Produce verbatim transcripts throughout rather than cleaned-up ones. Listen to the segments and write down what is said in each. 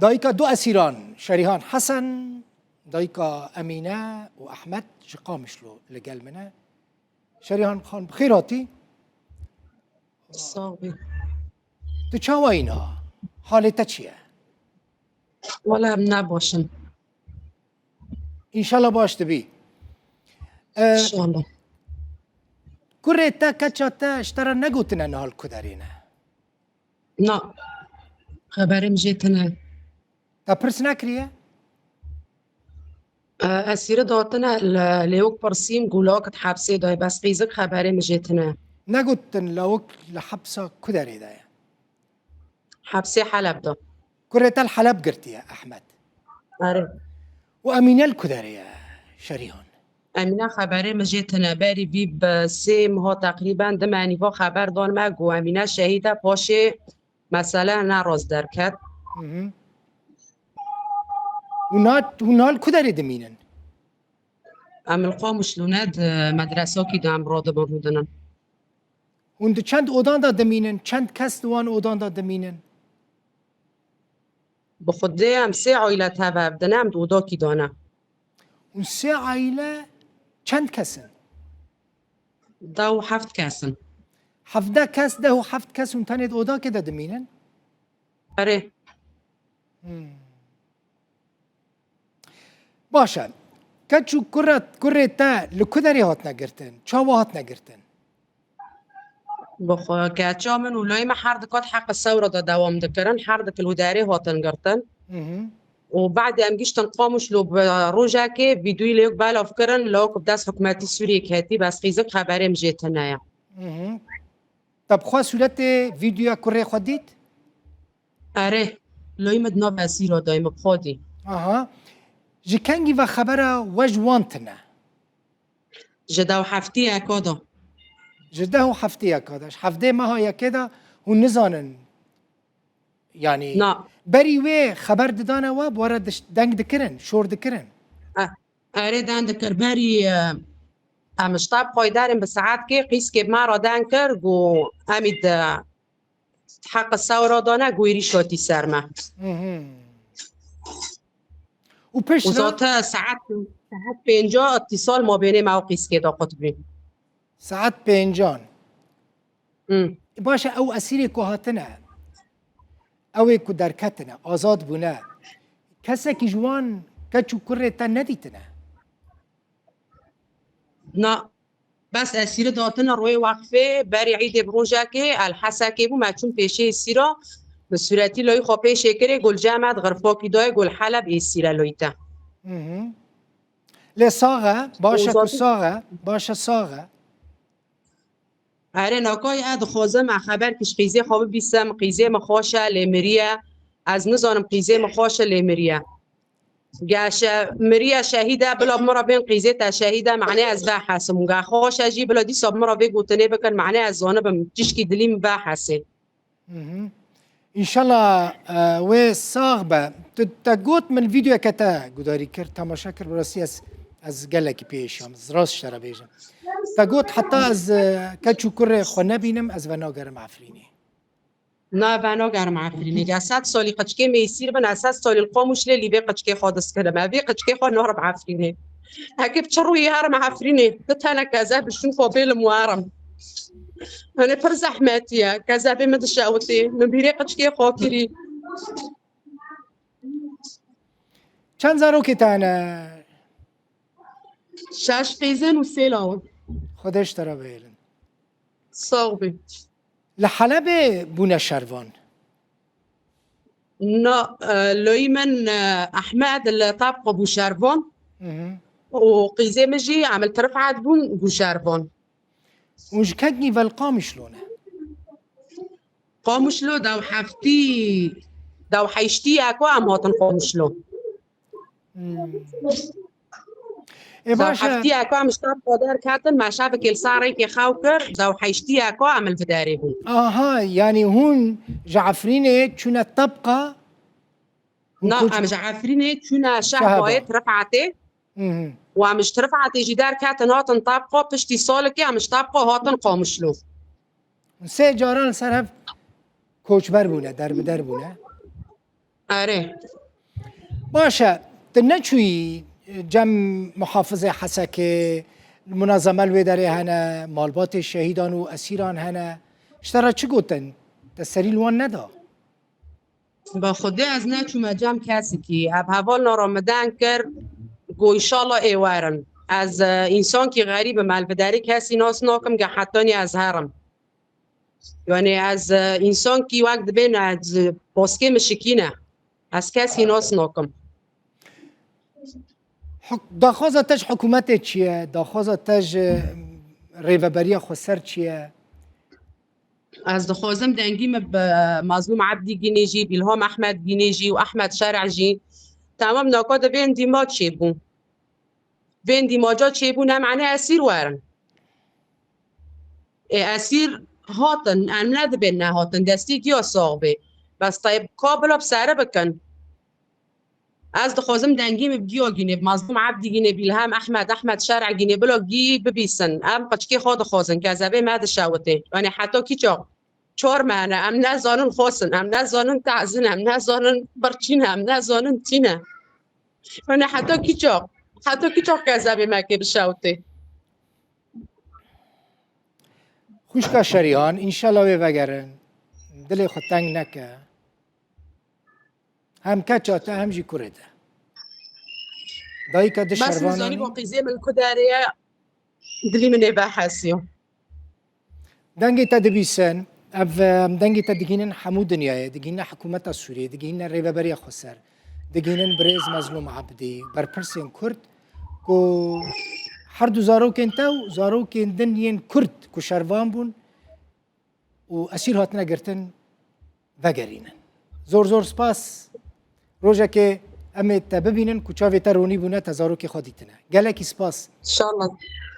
Dayika du esîran Şerîhan Hesen, dayika Emîne û Ehmed ji Qamişlo li gel min e. Şerîhan Xan, bi xêr hatî. Sax bî. Tu çawa yî niha? Halê te çi ye? Wele em ne baş in. Înşallah baş dibî. E, Înşallah. Kurê te, keça te ji te re negotine niha li ku derê ne? Na. Xeberê min jê tune. Te pirs nekiriye? E, esîre datine, li, lê wek pirsîm, got lawik di hepsê de ye, bes qîzik xeberê min jê tune. Negotin lawik li hepsa ku derê de ye? Hepsê Heleb de. Kurê te li Heleb girtiye, Ehmed. Erê. Û Emîne li ku derê ye, Şerîhan? Emîne xeberê min jê tune. Berî vî bi sê meha teqrîben di me nîva xeber dan me, got Emîne şehîd e, paşê mesele ne rast derket. Hı hı. Hûn hat, hûn hal ku derê dimînin? Em li Qamişlo ne, di medresakî de em radibin rûdinin. Hûn di çend odan de dimînin? Çend kes di wan odan de dimînin? Bi xwedê em sê aîle tev ev din, em di odakî de ne. Hûn sê aîle çend kes in? Deh û heft kes in. Hevdeh kes, deh û heft kes hûn tenê di odakê de dimînin? Erê. Hmm. Baş e. Keç û kura, kurê te li ku derê hatine girtin? Çawa hatine girtin? Bi xwe, keça min û loyê me her dikat heqe sewra de dewam dikirin. Her dik li derê hatin girtin. Hı hı. Û badê em giştin Qamişlo bi rojekê vîdyoyê lê belav kirin, lawik bi dest hikûmetî Sûriyê ketî, bes qîzik xeberê min jê tune ye. Hı hı. Te bi xwe sûretê vîdyoya kurê xwe dît? Erê, loyê min di nav esîra de ye, min bi xwe dî. Aha. Ji kengî ve xebera we ji wan tune? Ji deh û heftiyeka de. Ji deh û heftiyeka de. Ji hevdê meha yekê de hûn nizanin. Yanî Na. Berî wê xeber didane we, bi we re diş-, deng dikirin, şor dikirin. E, erê deng dikir. Berî, e, em ji tab xwe derin bi saetkê qîzkê bi me re deng kir, got, em î di heqe sewra dane, got êrîş hatî ser me. Hı hı. Û piştre? Û zaten saet, saet pênca îtîsal mabênê me û qîzkê de qut bî. Saet pêncan. Hmm. Baş e, ew esîrê ku hatine, ew ê ku derketine, azad bûne, kesekî ji wan keç û kurê te nedîtine? Na, bes esîre datine royê wexfê, berî îdê bi rojekê, El Hesekê bû, me çûn pêşê esîra, bi sûretî loyî xwe pêşê kirê, got li cem me di xirfokî dayê, got li Heleb esîre loyî te. Hı hı. Lê sax e, baş e ku sax e, baş e, sax e. Erê, nakay e dixwazim e xeber ki ji qîzê xwe bibîsim, qîzê min xweş e, lê miriye. Ez nizanim qîzê min xweş e, lê miriye. Ge şe-, miriye şehîd e, bila min re bên qîzê te şehîd e, mane ez vehesim. Ge xweş e jî, bila dîsa min re vê gotinê bikin, mane ez zanibim, tişkî dilî min vehesê. Hı hı. Înşallah, e, wê sax be. Tu, te got min vîdeoyeke te gudarî kir, temaşe kir, bi rastî ez, ez gelekî pê êşiyam, ez rast ji te re bêjim. Te got heta ez, e, keç û kurê xwe nebînim, ez venagerim Efrînê. Na, venagerim Efrînê. Ya sed salî qeçkê mêsîr bin, ez sed salî li Qamişlê lîvê qeçkê xwe diskirim. Ez vê qeçkê xwe narim Efrînê. Eke bi çi rûyê herim Efrînê, tu tenek ez ê bi şûn xwe bêlim werim. Hani pir zehmetî ye. Kezebê min dişewitî. Min bîrê qeçkê xwe kirî. Çend zarokê te hene? Şeş qîzên û sê lawin. Xwedê ji te re bihêlin. Sax bî. Li Helebê bûne şervan? Na, e, loyî min, e, Ehmed li Tabqa bû şervan. Hı hı. Û qîzê min jî em li Tirifet bûn, bû şervan. Hûn ji kengî ve li Qamişlo ne? Qamişlo dew heftî, dew heştî ye ku em hatin Qamişlo. Hmm. Ê, baş e. Dew heftî ye ku em ji Tabqa derketin, me şevikê li ser rêkê xew kir, dew heştî ye ku em li vê derê bûn. Aha, yanî hûn ji Efrînê çûne Tabqa? Na, em ji Efrînê çûne Şehbayê, Tirifetê. Hı hı. Û em ji Tirifetê jî derketin hatin Tabqa, piştî salekê em ji Tabqa hatin Qamişlo. Sê caran li ser hev koçber bûne, derbider bûne. Erê. Baş e, tu neçûyî cem muhafizê Hesekê, munazeme li wê derê hene, malbatê şehîdan û esîran hene. Ji te re çi gotin? Te serî li wan neda? Bi Xwedê ez neçûme cem kesikî. Ev hevalna re min deng kir, got, înşallah ê werin. Ez, e, însankî xerîb im, ez li vê derê kesî nas nakim, ge hetanî ez herim. Yani ez, e, însankî wek dibên ez, e, baskê min şikîne. Ez kesî nas nakim. Huk-, daxwaza te ji hikûmetê çi ye? Daxwaza te ji rêveberiya xweser çi ye? Ez dixwazim dengî min bi Mazlûm Ebdî Gînê jî, Bîlham Ehmed Gînê jî û Ehmed Şer'a jî. Temam naka di vên dîma çêbû. Vên dîmaca çêbû ne mane esîr werin. Ê esîr hatin, em ne dibên nehatin, destî giya sax bê. Bes Tayyip ka bila bi sere bikin. Ez dixwazim dengî min bi giya Gînê, bi Mazlûm Ebdî Gînê, Bîlhem Ehmed, Ehmed Şer'a Gînê, bila gî bibîsin. Em qiçkê xwe dixwazin, kezebê me dişewitê. Yani heta kî çax? Çar mehne, em nezanin xwestin, em nezanin tezin, em nezanin birçî ne, em nezanin tî ne. Yani heta kî çax? Heta kî çax kezebê me kê bişewitê? Xwişka Şerîhan, înşallah wê vegerin. Dilê xwe teng neke. Hem keça te hem jî kurê te. Dayika di Bes şervananî. Nizanî bo qîzê min ku derê ye, dilî min ê vehesiyo. Dengê te dibîsin, ev, em, dengê te digînin hemû dinyayê, digîne hikûmeta Sûriyê, digîne Rêveberiya Xweser, digînin birêz Mezlûm Ebdî, berpirsên Kurd ku her du zarokên te û zarokên din yên Kurd ku şervan bûn û esîr hatine girtin, vegerînin. Zor zor spas. Rojekê em ê te bibînin ku çavê te ronî bûne, te zarokê xwe dîtine. Gelekî spas. İnşallah.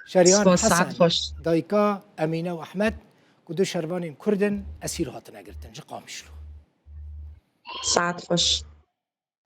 Şerîhan Spas, Hesen, saet xweş. Dayika Emîne û Ehmed, ku du şervanên Kurd in, esîr hatine girtin ji Qamişlo. Saet xweş.